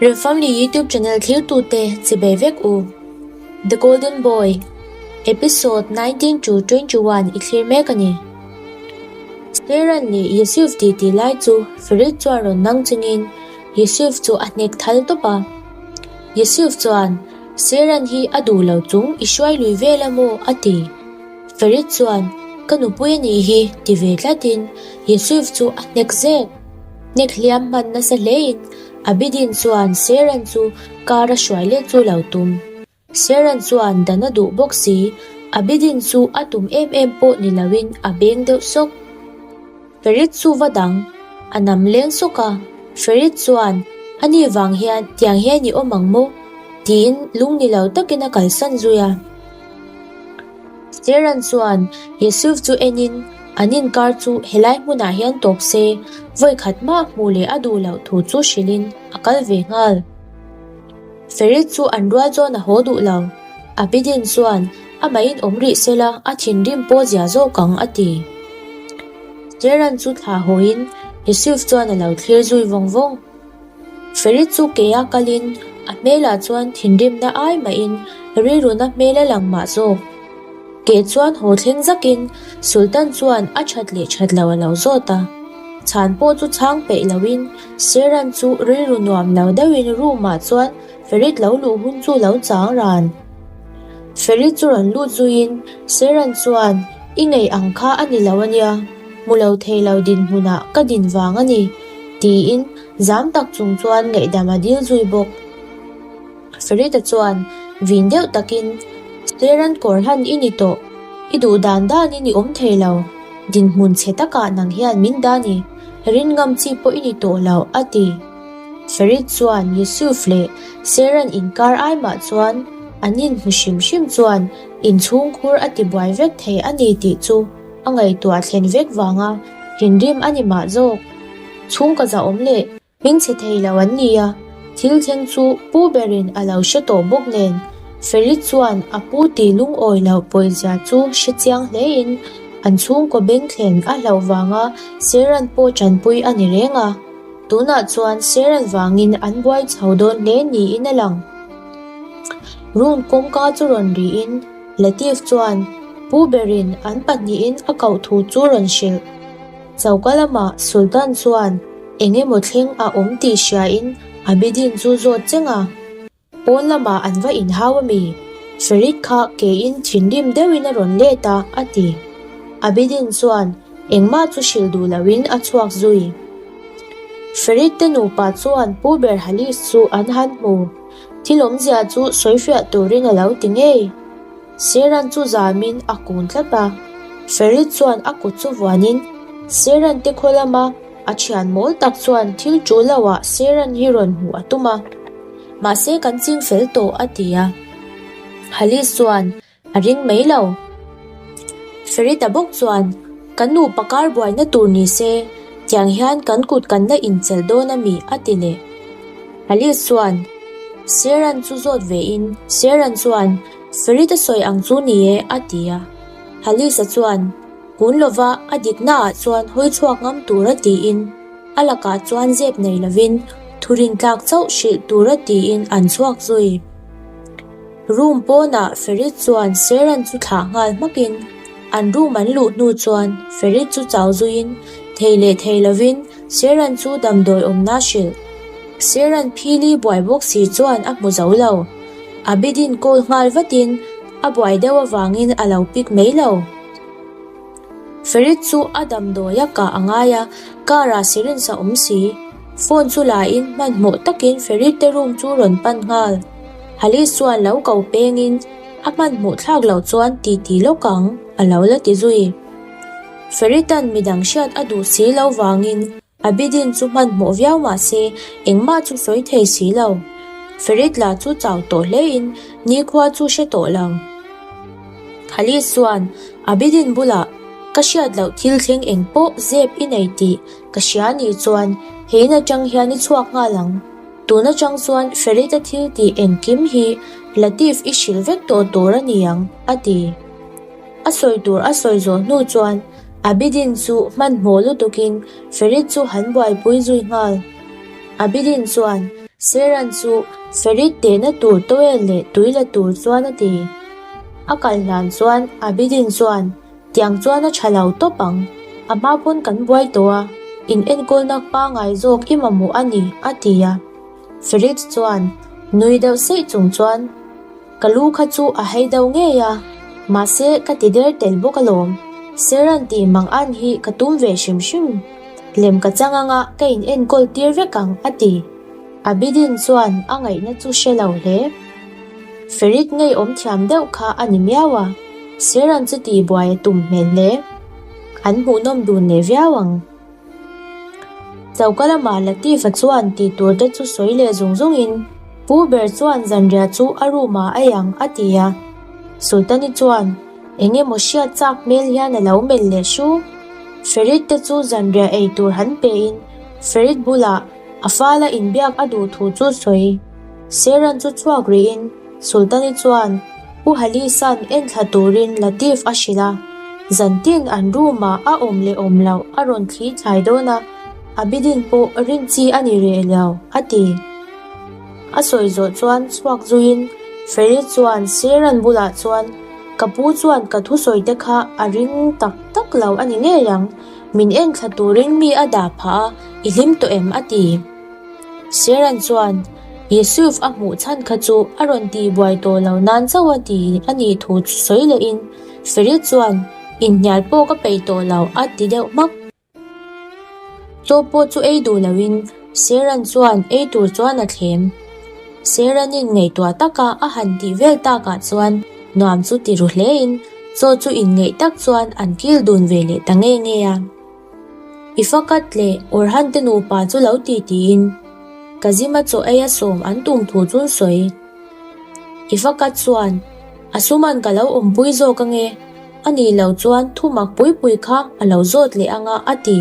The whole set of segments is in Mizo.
Rem Family YouTube channel thlir tute chibei vek u. The Golden Boy Episode 19 to 21 i thlir mek a ni. Sehran leh Yusuf titi lai chu Ferit chuan rawn nang chungin Yusuf chu a hnek thal tawp a. Yusuf chuan, Sehran hi a duh lo chung i hruai lui vel a maw? a ti. Ferit chuan, Ka nupui a nih hi ti ve tlatin Yusuf chu a hnek zek. Hnek hliam hman nasa hlein Abidin chuan Sehran chu car a hruai let chu lo tum. Sharon chuan dan a duh bawk si, Abidin chu a tum em em pawh ni loin a beng deuh sawk. Ferit chu va dang, a nam leng sawk a, Ferit chuan, Ani vang hian tiang hian i awm ang maw? tiin lung ni lo takin a kalsan zui a. Sharon chuan Yusuf chu enin an inkar chu helai hmunah hian tawp se, vawikhat mah hmuh leh a duh loh thu chu hrilhin a kal ve nghal. Ferit chu an rual chuan a haw duh lo. Abidin chuan, Amahin awm rih sela, a thinrim pawh zia zawk ang, a ti. Cheran chu thla hawiin Yusuf chuan a lo thlir zui vawng vawng. Ferit chu ke a kalin a hmelah chuan thinrimna ai mahin rilruna hmel a lang mah zawk. Ke chuan haw thleng zakin Sultan chuan a that leh that lo a lo zawt a. Chhan pawh chu chhang peih loin Seran chu rilru nuam lo deuhin room ah chuan Ferit lo luh hun chu lo chang ran. Ferit chu rawn lut zuiin Seran chuan I ngei ang kha a ni lo a nia, hmu lo thei lo dinhmunah ka din vang a ni tiin zam tak chung chuan ngaihdam a dil zui bawk. Farida chuan vin deuh takin, Seran kawr hlan i ni tawh, i duh dan danin i awm thei lo, dinhmun chhe takah nang hian min dah ni, rin ngam chi pawh i ni tawh lo, a ti. Farid chuan Yusuf leh Seran inkar ai mah chuan an inhmu hrim hrim chuan inchhungkhur a tibuai vek thei a ni tih chu a ngaihtuah thlen vek vanga thinrim a ni mah zawk. Chhungkaw zahawm leh Hming chhe thei lo an ni a, thil thleng chu pu berin a lo hre tawh bawk nen, Ferit chuan a pu tih lungawi loh pawizia chu hre chiang hlein an chhungkaw beng thlen a hlauh vanga Seran pawh tanpui a ni reng a, tunah chuan Seran vangin an buai chho dawn hle niin a lang. Room kawngka chu rawn riin Latif chuan pu berin an pahnihin a koh thu chu rawn hrilh. Choka lamah Sultan chuan eng emaw thleng a awm tih hriain Abidin chu zawt cheng a, Pawn lamah an va inhau a mi? Ferit kha keiin thinrim deuhin a rawn let a, a ti. Abidin chuan engmah chu hrilh duh loin a chhuak zui. Ferit te nupa chuan Pu ber Halis chu an han hmu. Thil awmzia chu sawifiah turin a lo ti ngei. Seran chu zamin a kun tlat a, Ferit chuan a kut chu vuanin Seran te khaw lama a thian mawl tak chuan thil tul loah Seran hi rawn hmuh a tum a, mahse kan ching fel tawh a ti a. Halis chuan a ring mai lo. Ferita bawk chuan kan nupa kar buaina tur ni se tiang hian kan kut kan la inchelh dawn a mi a ti leh. Halis chuan Seran chu zawt vein Seran chuan Ferit a sawi ang chu ni e a ti a. Halisa chuan kun lova a diknaah chuan hawi chhuak ngam tura tiin a lakah chuan zep nei lovin thurin tlak chauh hrilh tura tiin an chhuak zui. Room pawnah Ferit chuan Seran chu thlah nghal hmakin an room an luh hnu chuan Ferit chu chau zuiin thei leh thei lovin Seran chu damdawi awmna hrilh. Seran phili buai bawk si chuan a hmu zo lo. Abidin call nghal vatin a buai deuh avangin a lo pick mai lo. Ferit chu a damdawi a kah a ngai a, car ah syringe a awm si. Phone chu la in hmanhmawh takin Ferit te room chu rawn pan nghal. Halis chuan lo ko pengin a hmanhmawh thlak loh chuan ti ti lawk ang a lo la ti zui. Feritan midang hriat a duh si lo vangin Abidin chu hmanhmawh viau mah se engmah chu sawi thei si lo. Ferit lah chu chau tawh hlein nikhua chu hre tawh lo. Halis chuan Abidin bulah ka hriat loh thil thleng eng pawh zep i nei tih ka hria nih chuan he in atang hian i chhuak nghal ang. Tun atang chuan Ferita thil tih engkim hi Latif i hrilh vek tawh tur a ni ang, a ti. A sawi tur a sawi zawh hnu chuan Abidin chu hmanhmawh lutukin Ferit chu han buaipui zui nghal. Abidin chuan. Seran chu Ferit tehna tur towel leh tui la tur chuan a ti. A kal hlan chuan Abidin chuan, Tiang chuan a tha lo tawp ang. A hma pawn kan buai tawh a, in enkawlna pangngai zawk i mamawh a ni, a ti a. Ferit chuan nui deuh seih chung chuan, Ka lu kha chu a hei deuh ngei a, mahse ka ti der tel bawk alawm. Seran tih mang an hi ka tum ve hrim hrim. Lem ka chang anga ka in enkawl tir vek ang, a ti. Abidin chuan a ngaihna chu hre lo hle. Ferit ngeiawm thiam deuh kha a ni miau a, Seran chu tihbuai a tum hmel hle. An hmuhnawm dun leh viau ang. Choka lamah Latifa chuan tih tur te chu sawi leh zung zungin Pu ber chuan zanriah chu a room ah a ang a ti a. Sultani chuan eng emaw hriat chak hmel hian a lo melh leh hru. Ferit te chu zanriah ei tur han pein Ferit bulah a fala inbiak a duh thu chu sawi. Seran chu chhuak rihin Sultani chuan Pu Halisan enthla turin Latif a hrilh a, zantin an room ah a awm leh awm loh a rawn thli thlai dawn a, Abidin pawh rin chi a ni reh lo, a ti. A sawi zawh chuan chhuak zuiin Ferit chuan Seran bulah chuan Ka pu chuan ka thusawi te kha a ring tak tak lo a ni ngei ang, min enthla turin mi a dah phah a, i hlim tawh em? a ti. Seran chuan Yusuf a hmuh chhan kha chu a rawn tih buai tawh lo nan chauh a ti a nih thu chu sawi lehin Ferit chuan inhnial pawh ka peih tawh lo a ti deuh hmak. Chaw pawh chu ei duh loin Seran chuan ei tur chuan a thlem. Seranin ngaihtuah taka a han tih vel takah chuan nuam chu ti ru hlein chaw chu inngeih tak chuan an kil dun ve leh ta nge nge a. I fakat leh Orhan te nupa chu lo ti tiin Kazima chaw ei a sawm an tum thu chu an sawi. I fakat chuan a suman ka lo awmpui zawk ange, a nih loh chuan thu mak pui pui kha a lo zawt leh anga a ti.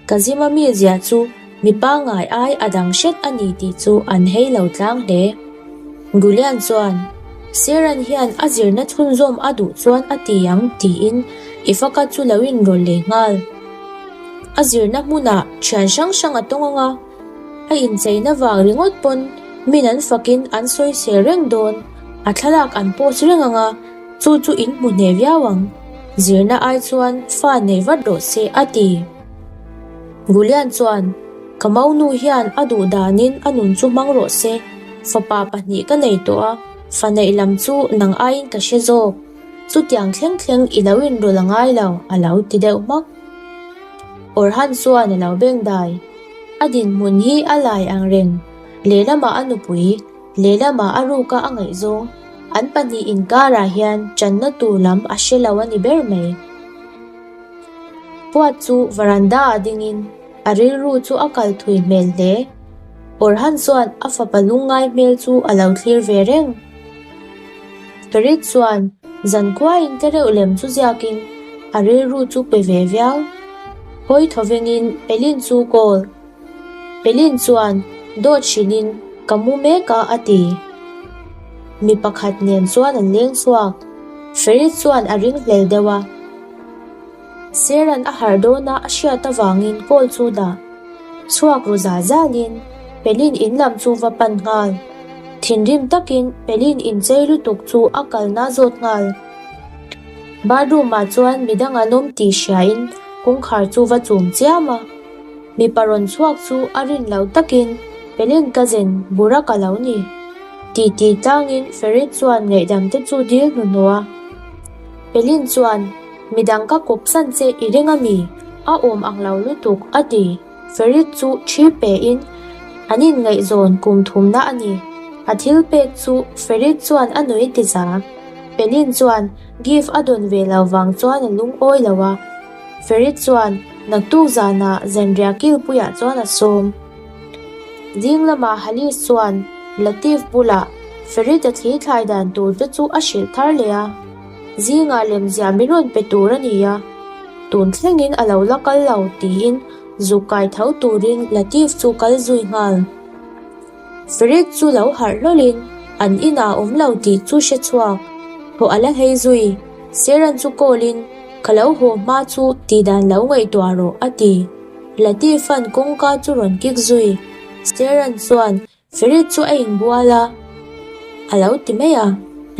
Kazima mizia chu mi pangngai ai a dang hret a ni tih chu an hei lo tlang hle. Gulian chuan, Seran hian a zirna chhunzawm a duh chuan a ti ang tiin Ifaka chu lo inrawlh leh nghal. A zirna hmunah thian hrang hrang a tawng ang a, a incheina vang ringawt pawn min an fakin an sawisel reng dawn, a thlalak an post reng ang a, chu chu in hmu hneh viau ang. Zirna ai chuan fa nei vat rawh se a ti. Gulian chuan, Ka maunu hian a duh danin a nun chu hmang rawh se, fapa pahnih ka nei tawh a, fa neih lam chu nang aiin ka hre zawk. Chutiang thleng thleng i lo inrawlh a ngai lo, a lo ti deuh hmak. Orhan chuan a lo beng dai. A dinhmun hi a lai ang reng, lehlamah a nupui, lehlamah a ruka a ngaihzawng, an pahnih inkarah hian channa tur lam a hre lo a ni ber mai. Puat chu varanda ah dingin a rilru chu a kal thui hmel hle. Orhan chuan a fapa lungngai hmel chu a lo thlir ve reng. Ferit chuan zankhuain te reuh lem chu ziakin a rilru chu pe ve viau. Hawi thawvengin Pelin chu call. Pelin chuan dawt hrilhin ka mu mek a a ti. Mi pakhat nen chuan an leng chhuak. Ferit chuan a ringhlel deuh a. Seran a harh dawna a hriat avangin call chu dah chhuak ru zal zalin Pelin in lam chu va pan nghal. Thinrim takin Pelin inchei lutuk chu a kalna zawt nghal. Bathroom ah chuan midang an awm tih hriain kawngkhar chu va chum chiam a. Mipa rawn chhuak chu a rin lo takin Pelin ka zen Burak a lo ni. Titi tlangin Ferit chuan ngaihdam te chu dil hnuhnawh a. Pelin chuan, Midang ka kawp san che i ring a mi? A awm ang lo lutuk, a ti. Ferit chu thi pein an inngaihzawn kum thumna a ni. A thil pek chu Ferit chuan a nui ti za. Pelin chuan gift a dawn ve lo vang chuan a lungawi lo a. Ferit chuan naktuk zanah zanriah kilpuiah chuan a sawm. Ding lamah Halis chuan Latif bulah Ferit a thli thlai dan tur te chu a hrilh thar leh a. Zingah lemziah min rawn pe tur a ni a, tun thlengin a lo la kal lo tiin zuk kai tho turin Latif chu kal zui nghal. Ferit chu lo harh hlawlin an inah a awm lo tih chu hre chhuak. Thaw a la hei zui. Seran chu call in ka lo haw hma chu tih dan lo ngaihtuah rawh a ti. Latifan kawngka chu rawn kik zui. Seran chuan. Ferit chu a inbual a, a lo ti mai a.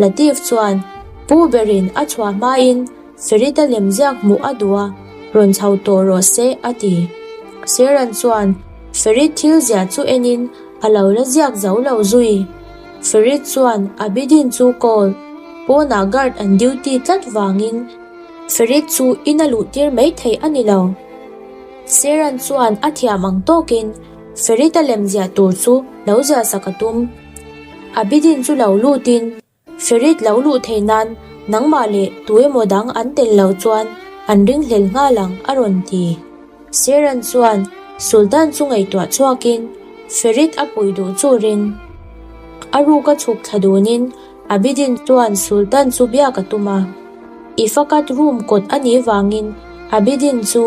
Latif chuan pu berin a chhuah hmain Ferit-a lemziak hmuh a duh a, rawn chho tawh rawh se a ti. Seran chuan Ferit thil ziah chu enin a lo la ziak zo lo zui. Ferit chuan Abidin chu call, pawnah guard an duty tlat vangin Ferit chu in a luh tir mai theih a ni lo. Seran chuan a thiam ang tawkin Ferit-a lem ziah tur chu lo ziah sak a tum. Abidin chu lo lutin Ferit lo luh theih nan nangmah leh tu emaw dang an tel lo chuan an ringhlel nghal ang a rawn ti. Seran chuan Sultan chu ngaihtuah chhuakin Ferit a puih duh chu ring. A ruka chhuk thla dunin Abidin chuan Sultan chu biak a tum a. I fakat room kawt a nih vangin Abidin chu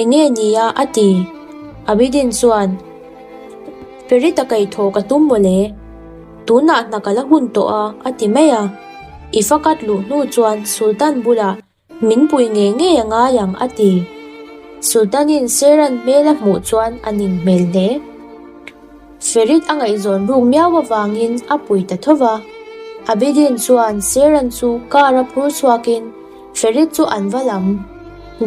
enge nia a ti. Abidin chuan Ferit a kaihthawh ka tum mawle. Tunah hna ka la hun tawh a, a ti mai a. I fakat luh hnu chuan Sultan bulah min pui ngei ngei a ngai ang, a ti. Sultanin Seran hmel a hmuh chuan a ning hmel hle. Ferit a ngaihzawn ruk miau avangin a pui ta tho va. Abidin chuan Seran chu car a phur chhuakin Ferit chu an va lam.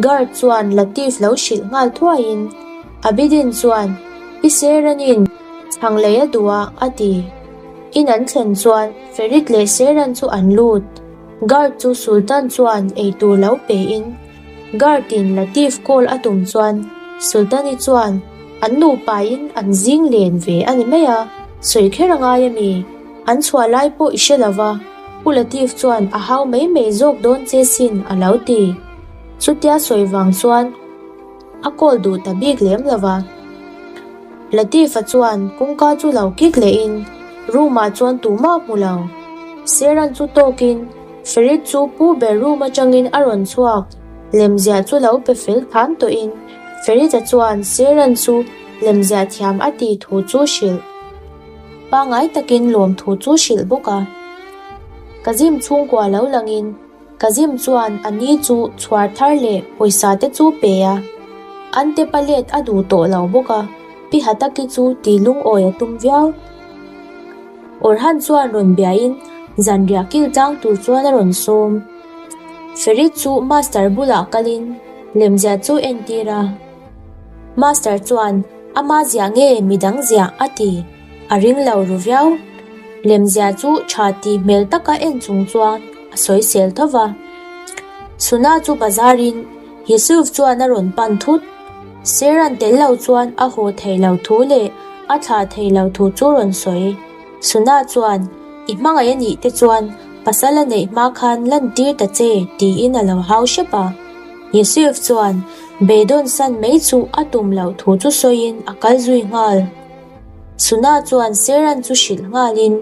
Guard chuan Latif lo hrilh nghal thuaiin Abidin chuan, Pi Seranin, Chhang lei a duh a, a ti. In an thlen chuan Ferit leh Seran chu an lut. Guard chu Sultan chuan eitur lo pe in Guard in Latif call a tum chuan Sultani chuan an nupa in an zing len ve a ni mai a, sawi kher a ngai a mi? An chhuah lai pawh i hre lo va, Pu Latif chuan a hau mai mai zawk dawn che sin a lo ti. Chutia sawi vang chuan. A call duh ta bik lem lo va. Latifa chuan kawngka chu lo kik lehin room ah chuan tumah hmu lo. Seran chu tawkin Ferit chu pu ber room atangin a rawn chhuak. Lemziah chu lo pe fel than tawhin Ferit-a chuan Seran chu lemziah thiam a tih thu chu hrilh. Pangngai takin lawm thu chu hrilh bawk a. Kazim chhungkua lo langin. Kazim chuan a ni chu chhuar thar leh pawisa te chu pe a, an te palet a duh tawh lo bawk a, Pi Hataki chu ti lungawi a tum viau. Orhan chuan rawn biain zanriah kil tlang tur chuan a rawn sawm. Ferit chu master bulah kalin lemziah chu entir a. Master chuan ama ziah nge midang ziah a ti. A ring lo ru viau. Lemzia chu tha tih hmel taka en chung chuan a sawi sel tho va. Suna chu bazarin Yusuf chuan a rawn pan thut. Seran tel lo chuan a haw thei lo thu leh a thlah thei lo thu chu rawn sawi. Suna chuan, I hmangaih a nih te chuan pasal a neih hma khan lan tir ta che tiin a lo hau hrep a. Yusuf chuan beidawn san mai chu a tum loh thu chu sawiin a kal zui nghal. Suna chuan Seran chu hrilh nghalin,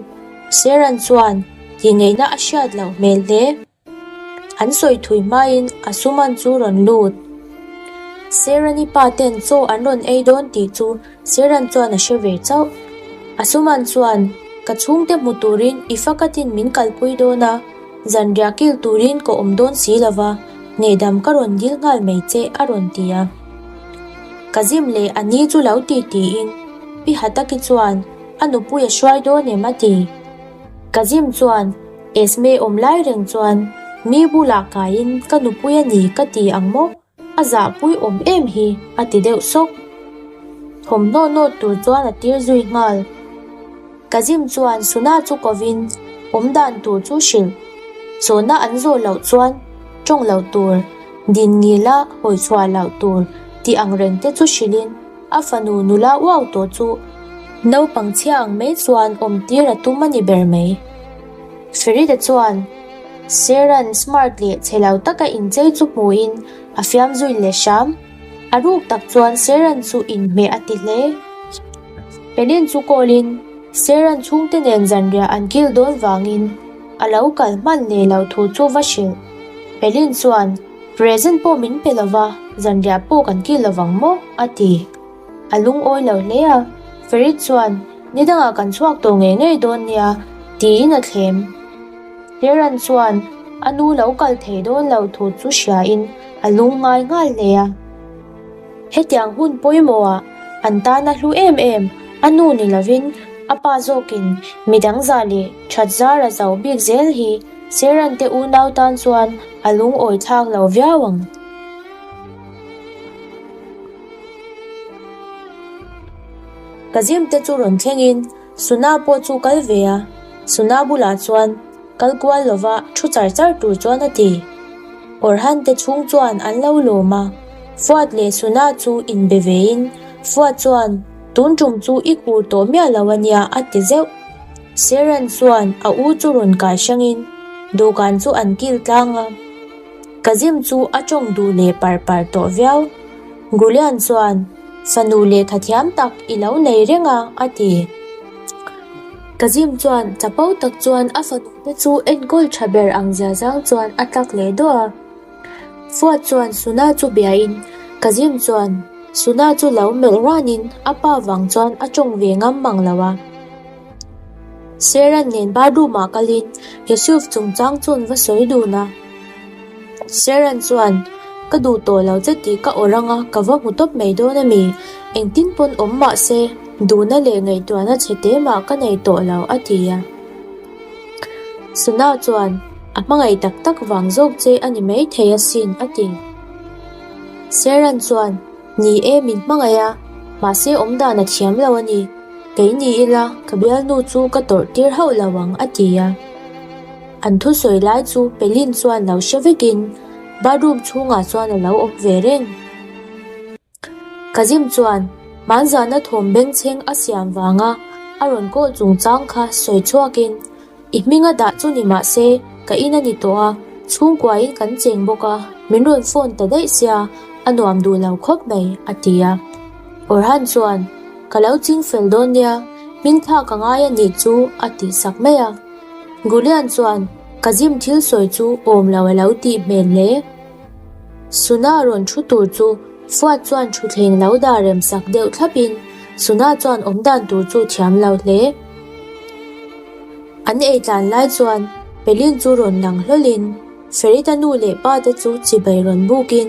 Seran chuan tingeihna a hriat loh hmel hle. An sawi thui hmain Asuman chu rawn lut. Serani pa ten chaw an rawn ei dawn tih chu Seran chuan a hre ve chauh. Asuman chuan, Ka chhungte hmu turin i fakatin min kalpui dawn a, zanriah kil turin ka awm dawn si lova, ngaihdam ka rawn dil nghal mai che a rawn ti a. Ka zim leh a ni chu lo ti tiin Pi Hataki chuan a nupui a hruai dawn em a ti. Ka zim chuan Esme awm lai reng chuan mi bulah kaiin ka nupui a ni ka ti ang maw, a zahpui awm em hi a ti deuh sawk. Thawmhnaw nawt tur chuan a tir zui nghal. Kazim chuan Suna chu kovin awm dan tur chu hrilh. Zawhna an zawh loh chuan tawng loh tur, din ngila hawi chhuah loh tur tih ang reng te chu hrilhin a fanu nula uau tawh chu naupang chhia ang mai chuan awm tir a tum a ni ber mai. Ferita chuan Seran smart leh chhe lo taka inchei chu hmuhin a fiam zui leh hram. A ruk tak chuan Seran chu inhmeh a ti hle. Pelin chu call-in Seran chhungte nen zanriah an kil dawn vangin a lo kal hman leh loh thu chu va hrilh. Pelin chuan, Present pawh min pe lova, zanriah pawh kan kil lovang maw? a ti. A lungawi lo hle a, Ferit chuan, Ni dangah kan chhuak tawh ngei ngei dawn nia, tiin a thlem. Seran chuan a nu lo kal thei dawn loh thu chu hriain a lungngai nghal hle a. Hetiang hun pawimawhah an tana hlu em em, a nu ni lovin A pa zawkin midang zah leh that zar a zo bik zel hi Seran te unau tan chuan a lungawi thlak lo viau ang. Kazim te chu rawn thlengin Suna pawh chu kal ve a, Suna bulah chuan kal kual lova thu char char tur chuan a ti. Orhan te chhung chuan an lo lawm a, Fuat leh Suna chu inbe vein Fuat chuan tun tum chu i kur tawh miah lo a nia a ti zeuh. Seran chuan a u chu rawn kai hrangin dawhkan chu an kil tlang a, Kazim chu a tawng duh leh par par tawh viau. Gulian chuan fanu lehkha thiam tak i lo nei reng a a ti. Kazim chuan chapo tak chuan a fanu te chu enkawl tha ber ang zia zang chuan a tlak leh duah a. Fuat chuan Suna chu biain Kazim chuan Suna chu lo melh ranin a pa vang chuan a tawng ve ngam mang lo a. Seran nen bathroom ah kalin Yusuf chungchang chu an va sawi dun a. Seran chuan, Ka duh tawh lo che tih ka awrh anga ka va hmu tawp mai dawn a mi? Engtin pawn awm mah se, duhna leh ngaihtuahna chhe te mah ka nei tawh lo, a ti a. Suna chuan, A hmangaih tak tak vang zawk che a ni maithei asin, a ti. Seran chuan, Ni e, min hmangaih a, mahse awmdan a thiam lo a ni. Kei ni ila, ka bialnu chu ka tawrh tir hauh lo ang, a ti a. An thusawi lai chu Pelin chuan lo hre vekin bathroom chhungah chuan a lo awm ve reng. Kazim chuan hmanzahna thawm bengchheng a siam vanga a rawn call chungchang kha sawi chhuakin, I hminga dah chu ni mah se, ka in a ni tawh a, chhungkuain kan cheng bawk a, min rawn phone ta daih sia, a nuam duh lo khawp mai, a ti a. Orhan chuan, Ka lo ching fel dawn nia, hming thlak a ngai a nih chu, a tih sak mai a. Gulian chuan, Kazim thil sawi chu awm lo a lo tih hmel hle. Suna rawn thu tur chu Fuat chuan thutthleng lo dah rem sak deuh thlapin Suna chuan awmdan tur chu thiam lo hle. An ei tlan lai chuan Pelin chu rawn lang hlawlin Ferita nu leh pa te chu chibai rawn bukin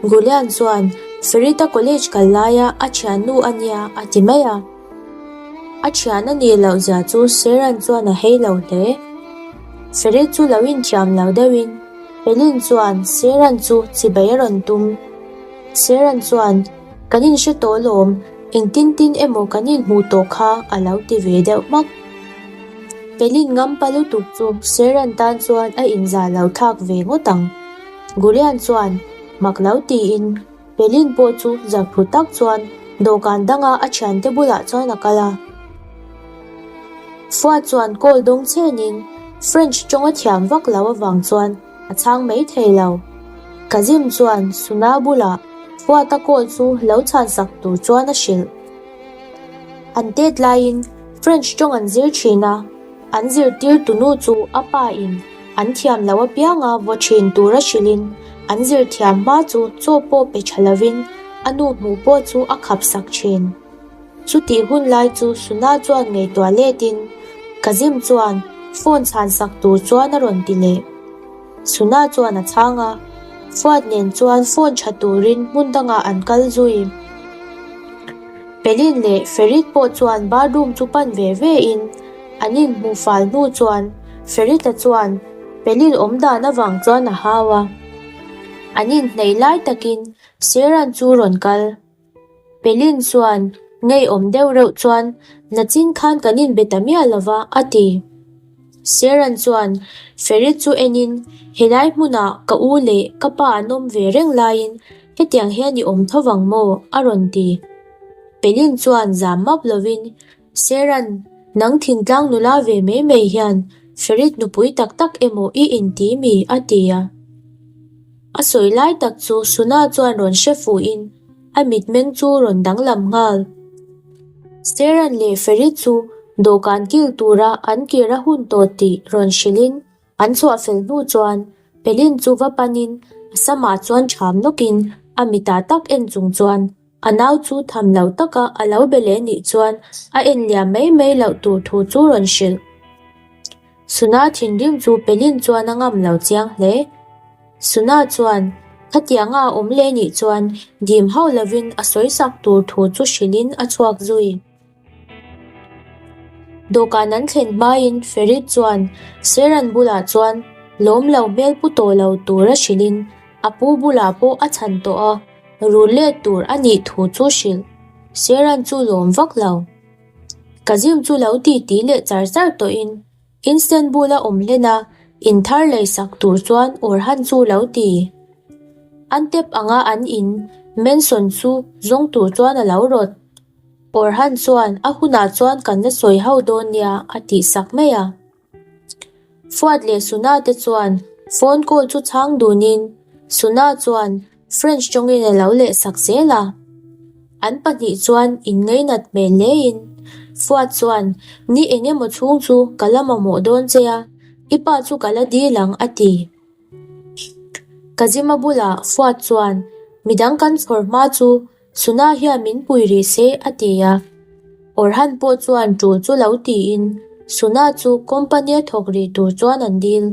Gulian chuan Ferita college kal laia a thiannu a nia a ti mai a. A thian a nih loh zia chu Seran chuan a hei lo hle. Ferit chu lo inthiam lo deuhin Pelin chuan Seran chu chibai a rawn tum. Seran chuan, Kan inhre tawh lawm, engtin tin emaw kan inhmuh tawh kha a lo ti ve deuh hmak. Pelin ngampa lutuk chu Seran tan chuan a inzah lo thlak ve ngawt ang. Gulian chuan mak lo tiin Pelin pawh chu zarphu tak chuan dawhkan danga a thiante bulah chuan a kal a. Fua chuan call dawng chenin French tawnga thiam vak lo avang chuan a chhang mai thei lo. Kazim chuan Suna bulah Fuata call chu lo chhan sak tur chuan a hrilh. An tet laiin French tawng an zir thin a, an zirtirtu nu chu a pa in an thiam lo apianga vaw thin tura hrilhin an zir thiam hma chu chaw pawh pe tha lovin a nu hmuh pawh chu a khap sak thin. Chutih hun lai chu Suna chuan ngaihtuah letin Kazim chuan phone chhan sak tur chuan a rawn ti leh. Suna chuan a chhang a, Fuat nen chuan phone tha turin hmun dangah an kal zui. Pelin leh Ferit pawh chuan bathroom chu pan ve ve in an inhmuh fal hnu chuan Ferita chuan Pelin awm dan avang chuan a hau a. An inhneih lai takin Seran chu rawn kal. Pelin chuan ngeiawm deuh reuh chuan Nachin khan kan inbe ta miah lova a ti. Seran chuan Ferit chu enin helai hmunah ka u leh ka pa an awm ve reng laiin hetiang hian i awm tho vang maw? a rawn ti. Pelin chuan zam map lovin Seran, nang thingtlang nula ve mai mai hian Ferit nupui tak tak emaw i inti mi? a ti a. A sawi lai tak chu Suna chuan rawn hre fuhin a mitmeng chu rawn danglam nghal. Seran leh Ferit chu dawhkan kil tura an kir a hun tawh tih rawn hrilhin an chhuah fel hnu chuan Pelin chu va panin a samah chuan ṭham nawkin a mitah tak en chung chuan a nau chu tham lo taka a lo be leh nih chuan a en liam mai mai loh tur thu chu rawn hrilh. Suna thinrim chu Pelin chuan a ngam lo chiang hle. Suna chuan khatianga a awm leh nih chuan dim hauh lovin a sawi sak tur thu chu hrilhin a chhuak zui. Dawhkan an thlen hmain Ferit chuan Seran bulah chuan lawm lo hmel pu tawh lo tura hrilhin a pu bulah pawh a chhan tawh a, rul let tur a nih thu chu hrilh. Seran chu lawm vak lo. Kazim chu lo titi leh char char tawhin Istanbul a awm hlen a, in thar lei sak tur chuan Orhan chu lo ti. Antep anga an in Mansion chu zawng tur chuan a lo rawt. Orhan chuan a hunah chuan kan la sawi ho dawn nia a tih sak mai a. Fuat leh Suna te chuan phone call chu chhang dunin Suna chuan French tawngin a lo leh sak zel a. An pahnih chuan inngainat hmel hlein Fuat chuan ni eng emaw chhung chu ka la mamawh dawn che a, i pa chu ka la dil ang a ti. Kazima bulah Fuat chuan midang kan chhawr hma chu Suna hian min pui rih se a ti a. Orhan pawh chuan tul chu lo tiin Suna chu company a thawk rih tur chuan an dil.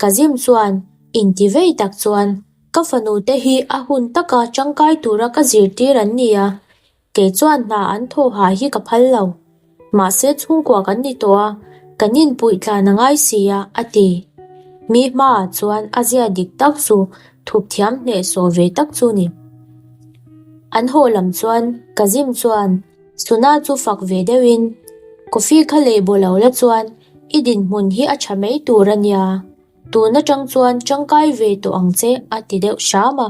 Kazim chuan inti vei tak chuan ka fanu te hi a hun taka tangkai tura ka zirtir an ni a, kei chuan hna an thawh hah hi ka phal lo. Mahse chhungkua kan ni tawh a, kan inpuih tlan a ngai si a, a ti. Mi hmaah chuan a zia dik tak chu thup thiam hnehsawh ve tak chu ni. An haw lam chuan Kazim chuan Suna chu fak ve deuhin, Coffee kha lei baw lo la chuan i dinhmun hi a tha mai tur a nia, tun atang chuan tangkai ve tawh ang che a ti deuh hram a.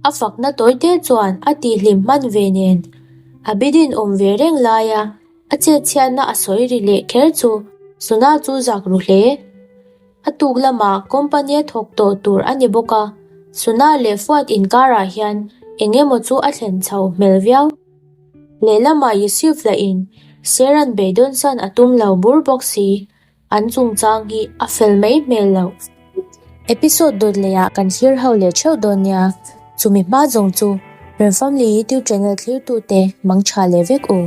A fakna tawi te chuan a tihhlim hman ve nen a bidin awm ve reng laia a chetchhiatna a sawi ri leh kher chu Suna chu zak ru hle. A tuk lamah company a thawk tawh tur a ni bawk a, Suna leh Fuat inkarah hian eng emaw chu a thlen chho hmel viau. Lehlamah Yusuf lahin Seran beidawn san a tum lo bur bawk si, an chungchang hi a fel mai hmel loh. Episode dawt lehah kan thlir ho leh theuh dawn nia, chumi hma zawng chu Remfamily YouTube channel thlirtute mangtha leh vek u.